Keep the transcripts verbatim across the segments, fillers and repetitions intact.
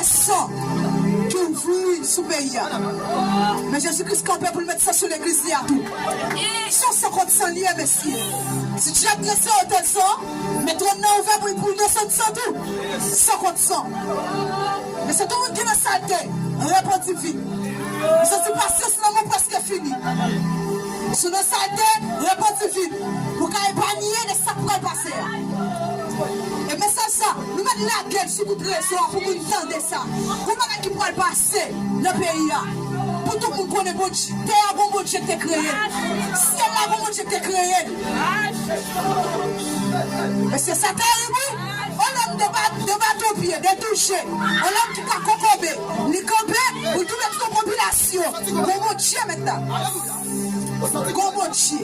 san ki ouvri sou peyi a. Men Jezi Kris kanpe pou l met san sou legliz li a tou. Se yon san kont san li ye, mesye. Si dyab gen san, otel san, men twòn nan ouvè pou, pou inosan san tou. San kont san. Men se tout moun ki nan salte, repanti vit. M santi pasyans nan mwen prèske fini. Si w nan salte, repanti vit. Pou w ka epanye de sa k pral pase a. E mesaj sa, nou mèt lage l sou tout rezo a pou moun tande sa. Gon bagay ki pral pase nan peyi a. Pou tout moun konnen Bondye, tè a gon Bondye ki te kreye l. Syèl la gon Bondye ki te kreye l. Mesye, sa terib, wi. On nonm de ba-, de baton pye, de touche. On nonm ki ka kokobe. Li kanpe, pou l tounen tout yon popilasyon. Gon Bondye mentnan. Gon Bondye.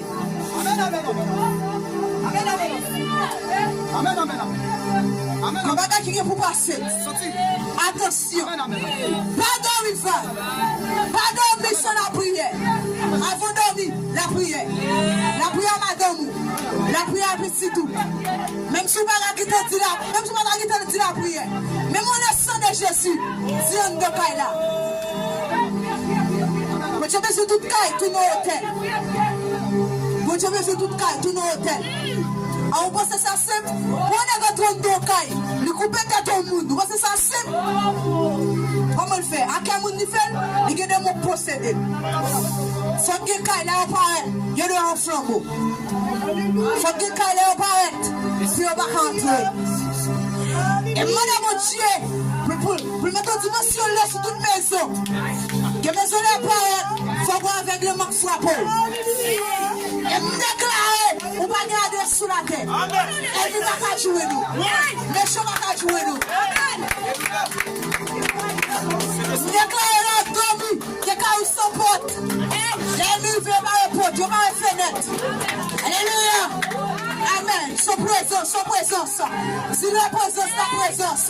Amèn, amèn, amèn. Amèn, amèn, amèn. Amèn, amèn. Gon bagay ki gen pou pase. Atansyon. Amèn, amèn, amèn. Pa dòmi, Val. Pa dòmi san lapriyè. Avan dòmi, lapriyè. Lapriyè a madanm ou. Lapriyè a pitit ou. Menm si w pa ka gentan di la, menm si w pa ka gentan di lapriyè. Men mwen le san de Jezi, di anndan kay la. Bondye bezwen tout kay tounen otèl. Bondye bezwen tout kay tounen otèl. A, ou panse sa senp? Pran nèg antre anndan yon kay, li koupe tèt yon moun. Ou panse sa senp? Kòman l fè? A kè moun li fè l? Li gen demon k posede l. Fòk gen kay la yo parèt, yo dwe yon flanbo. Fòk gen kay lè yo parèt, si yo pa ka antre. E m mande Bondye pou, pou, pou l mete yon dimansyon lè sou tout mezon. Gen mezon lè yo parèt, fòk yon avègleman k frape w. E m deklare, ou pa gen adrès sou latè. Ènmi pa ka jwe nou. Mechan pa ka jwe nou. M deklare lè w dòmi, gen kay ou san pòt. Lè ènmi rive, yo bare pòt, yo bare fenèt. Alelouya. Amèn. Son prezans, son prezans. Di la prezans, la prezans.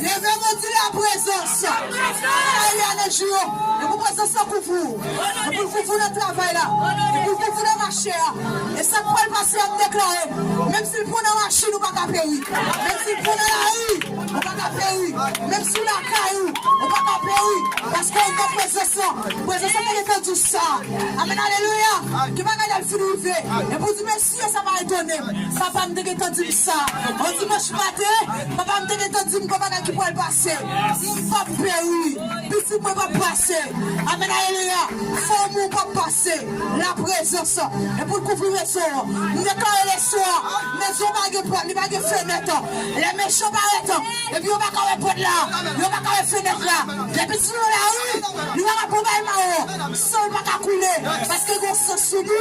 Leve men, di la prezans. Alelouya, nan jou yo. E pou prezans la kouvri w. E pou l kouvri w nan travay la. E pou l kouvri w nan mache a. E sa k pral pase a, m deklare. Menm si l pran nan machin, ou pa ka peri. Menm si l pran nan lari, ou pa ka peri. Menm si w lakay ou, ou pa ka peri. Paske w nan prezans lan. Prezans lan te gentan di w sa. Amèn, alelouya. Gen bagay la fin rive. E pou di, mesye, sa pa etone m. Papa m te gentan di m sa. On dimanch maten, papa m te gentan di m gon bagay ki pral pase. M p ap peri. Pitit mwen p ap pase. Amèn, alelouya. Fanmi w p ap pase. Laprezans. E pou l kouvri rezo an. M deklare leswa. Mezon pa gen pòt, li pa gen fenèt. Lè mechan parèt, epi yo pa ka wè pòt la, yo pa ka wè fenèt la. Lè pitit yo lari, li pa ka pran bay mawon. San l pa ka koule, paske gon san sou li,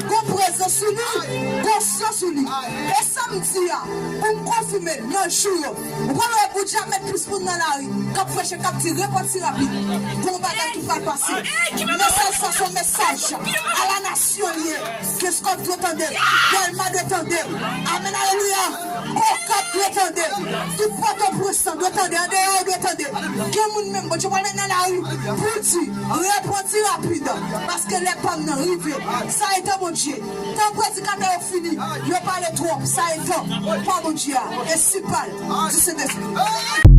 gon prezans sou li, gon san sou li. E sa m di a, pou m konfime l nan jou yo, ou pral wè Bondye ap met plis moun nan lari, k ap preche, k ap di repanti rapid. Gon bagay ki pral pase. Mesaj sa se yon mesaj a la nasyon li ye. Keskòf dwe tande, Dèlma dwe tande. Amèn, alelouya. Okap dwe tande. Tout Pòtoprens dwe tande. Andeyò dwe tande. Gen moun menm, Bondye pral met nan lari pou l di, repanti rapid, paske lè pa m nan rive. Sa e tan Bondye. Tan predikatè yo fini, yo pale twòp. Sa e tan pa Bondye a. E si pa l, di Sentespri.